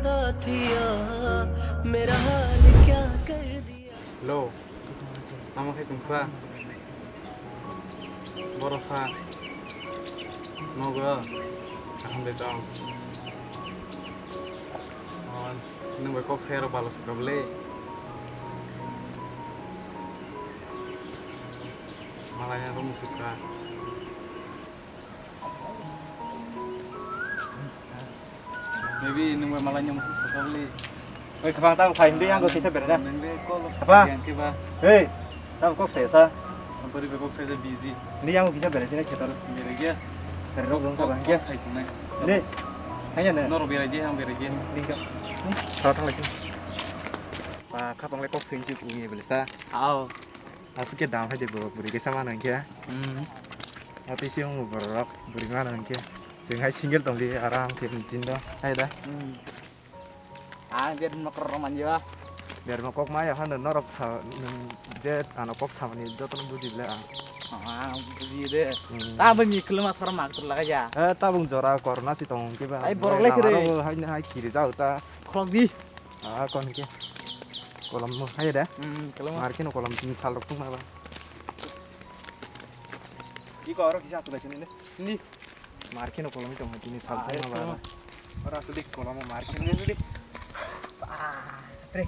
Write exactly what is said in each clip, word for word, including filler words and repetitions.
साथिया, मेरा हाल क्या कर दिया। Hello, tamo khe tongsa? Boro sa? Nogo? Kaham de tong. Oh, nwng bai kok sai rok balo sukha bwle? Malai ya rok musukha. Maybe nwng bai malai ni musu sokha bwle. Oi, khapang tamo phai hindi, yang kisa bere da. Nwng le call Apa? Yang ke ba. Hei, tamo kok saya sa. Bari be kok saya busy. Hindi yang kisa bere sini kita. Bere ge. Bere rok dong ta bang ge. Sai kunai. Hindi. Hanya ne. Noro bere ge, yang bere ge. Hindi ka. Sa thang lagi. Pa khapang le kok sing ji ku ye bele sa. Ao. Aswk khe dam hai de bo bwrwi khe sama nang khe. Hmm. Atwi se wng borok bwrwi ma nang khe. Chwng hai single tong di aram khe ni chin do hai da. Hmm. Ang je mokor ro manjo. Ber mo kok ma ya hano norok sa nung je ano kok samani joto no buji le ang. Ah, buji de. Hmm. Ta bo mi klima sar mak sur laga ja. Eh, tabung jora korna si tong khe ba. Ai, borok le kre. Hai hai kiri jao ta. Khok di. Ah, kon ke. Kolom mo, hai da? Hmm, kolom. Markino kolom tin sal rok tungma ba. Iko oro kisa sulai sini le. Ni. Markino kolom tong tini sal tungma ba. Ora sudik kolom markino. Sudik. Ah, tre.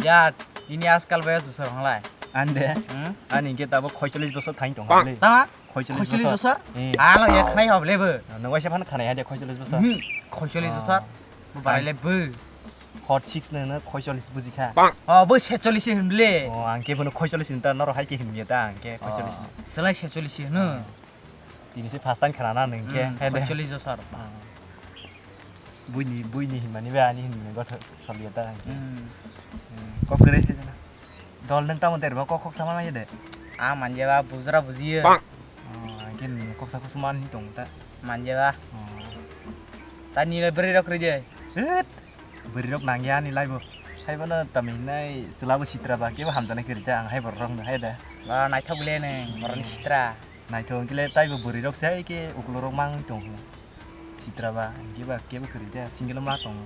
Ya, ini askal bayar susah orang lai. Ande. Hmm? Ani ke tabo khoicholish bosor thain tong le. Tama? Khoicholish bosor. Khoicholish bosor? Eh. Alo, ya khnai hob le bo. Nang waisa phan khnai hade khoicholish bosor. Hmm, khoicholish bosor. Ah. Bo barai le bo. Hot six no no khoicholish buji kha. Oh, bo secholish hin le. Oh, ang ke bono khoicholish hin ta noro hai ke hin ya ta ang ke khoicholish. Oh. Selai secholish hin no. Tini se first time khana na nang ke. Hmm, hai de. Khoicholish bosor. Ah. Buini, buini hin mani be ani hin mani gotho sol ya ta ang ke. Hmm. Hmm. Kok kere se na. Dol nwng tamo derma kok khoksa ma manya de? A manya ba bujra bujiyo. Oh, angke nwng khoksa khosma ni tong ta. Manya ba. Oh. Ta ni le bwrwi rok ride. Het. Bwrwi rok nangya ni laibo. Hai bono tami nai selabo sitra ba kebo hamjana kiri ta ang hai borok rok no hai da. Ba naithok le nwng borok ni sitra. Naithok wngkhe le taibo bwrwi rok se hai khe ukulorok mang tong khe. Sitra ba, hingke ba kebo kwrwi de, single ma tongo.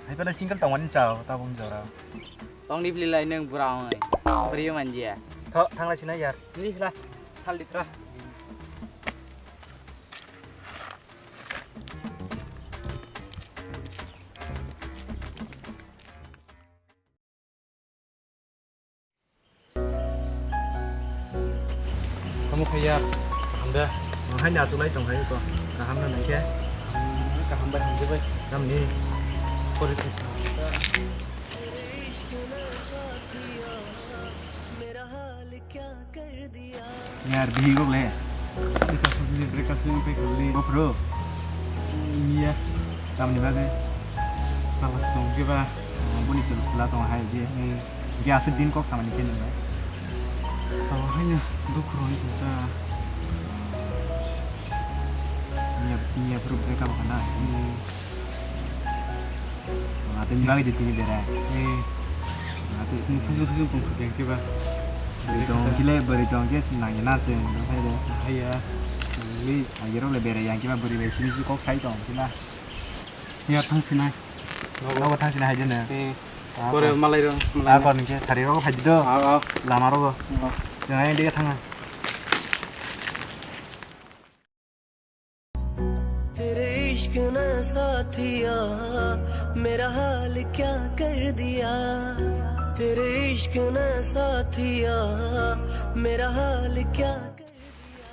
Hai phano single tongmani chao, tabuk jora. Tongni bili lai nwng bwrang oi. Bwrwi manjia. Tho, thanglai sinai yar. Ni hla, sal di. Ra. Omo khe ya, kaham de. Hai ni achuk lai tong hai ko. Kaham na nang khe. Kaham bai hamjak bai. Tamni. Kori se. Yar, bihi rok le. Ita sasni breakup sini pe kali. Bo bro. Iya. Tamni bagwi. Salah tong ke ba. Boni chwla chwla tong hai je. Hmm. Ge aswk din kok samani khe nang bai. Tamo haino dukhu roni tong ta. Iya, iya bro breakup kana. Hmm. Atwini bagwi je tini bera. Eh. Atwi tini sujung sujung tong thok yang keba. Bwrwi tong kile, bwrwi tong khe nangya na chwng, nang hai de. Haiya. Li, ayero le bera yang keba bwrwi bai sini si kok sai tong kila. Ya thang sinai. Nogo thang sinai hai de na. Eh. Ah, kore malai rong, malai. Ah, kor ni khe sari rogo phai di do. Ah, ah. Lama rogo. Ah. Teng ai dige thang. तेरे इश्क ने साथिया मेरा हाल क्या कर दिया, तेरे इश्क ने साथिया मेरा हाल क्या कर दिया।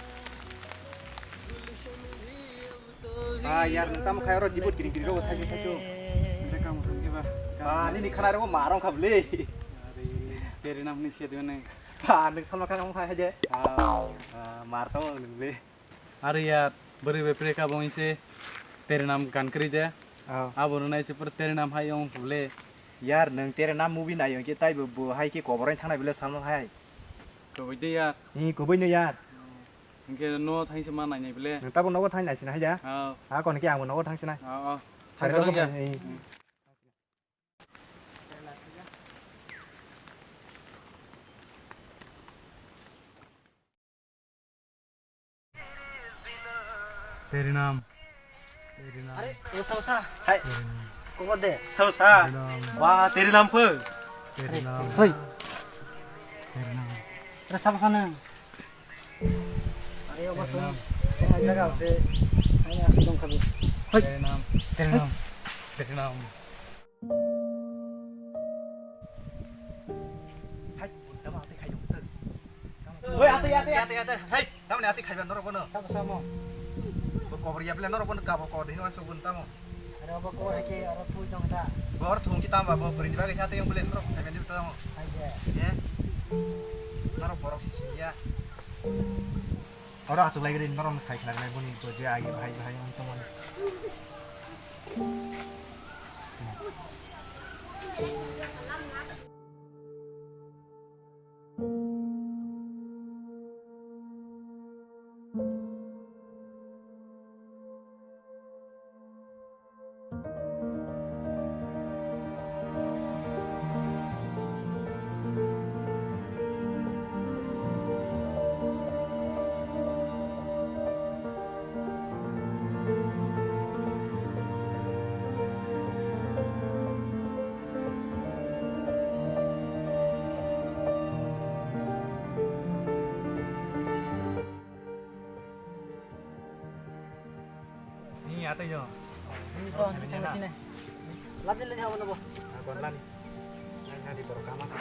Ah, yar, nwng tamo khai oro dibot giri giri rogo sajo sajo. Nde kamu sangke ba? Ah, nini khana rogo ma rong kha bwle. Are, tere nam ni sia diyo ne. Ah, nwng salma khana khai haje. Ah, ah, mar tamo nwng le. Are ya, bwrwi bai breakup wngwi se tere nam gan kwrwi de. Oh. Abo rwnai se pura tere nam hai wng phuble. Yar, nwng tere nam movie nai wngkhe taibo bo hai khe kobor wng thangnai bwle Salman hai. Kubui de yar. Ni kubui no yar. Hwnkhe no thangse ma nainai bwle. Nwng tabuk nogo thang nai sinai hai da? Oh. Ha kon khe ang bo nogo thang sinai. Oh, oh. Sari rogo phai. Hmm. Terinam. Terinam. Are, o sao sa. Hai. Kobo de. Sao sa. Ba, teri nam pho. Hoi. Re sao sa nang. Are, o ba sung. Tong jaga se. Ai, aku dong kabi. Hoi. Teri nam. Teri nam. Teri nam. Hai, tamo ate khai dong. Oi, ate, ate, ate, ate. Hai, tamo ni ate khai ban norok bono. Sabo samo. Bo kobor ya bele norok bono kabo kobor hino anso bono tamo. Aro bo kobor ke aro thui dong ta. Bo aro thung ki tamo bo bwrwi ni bagwi sa te yang bele norok sai mani tamo. Hai je. Ye. Norok borok si ya. Oro achuk lai gari norok sai khlai nai boni bo je agi bahai bahai ang tamo. Ni atoi jo. Ni to, ni to sini. Lati le jabo na bo. Agon lani. Nang nadi borok kama sa.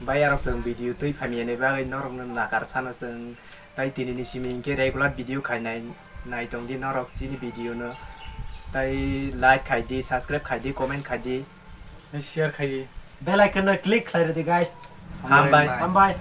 Bai arok chwng video twi phamiyani bagwi norokno nakar sano chwng. Tai tini ni simi hinkhe regular video khainai nai tongdi norok chini video no. Tai like khaidi, subscribe khaidi, comment khaidi. Share khaidi. Bell icon no click khlai rwdi guys. Hambai. Hambai.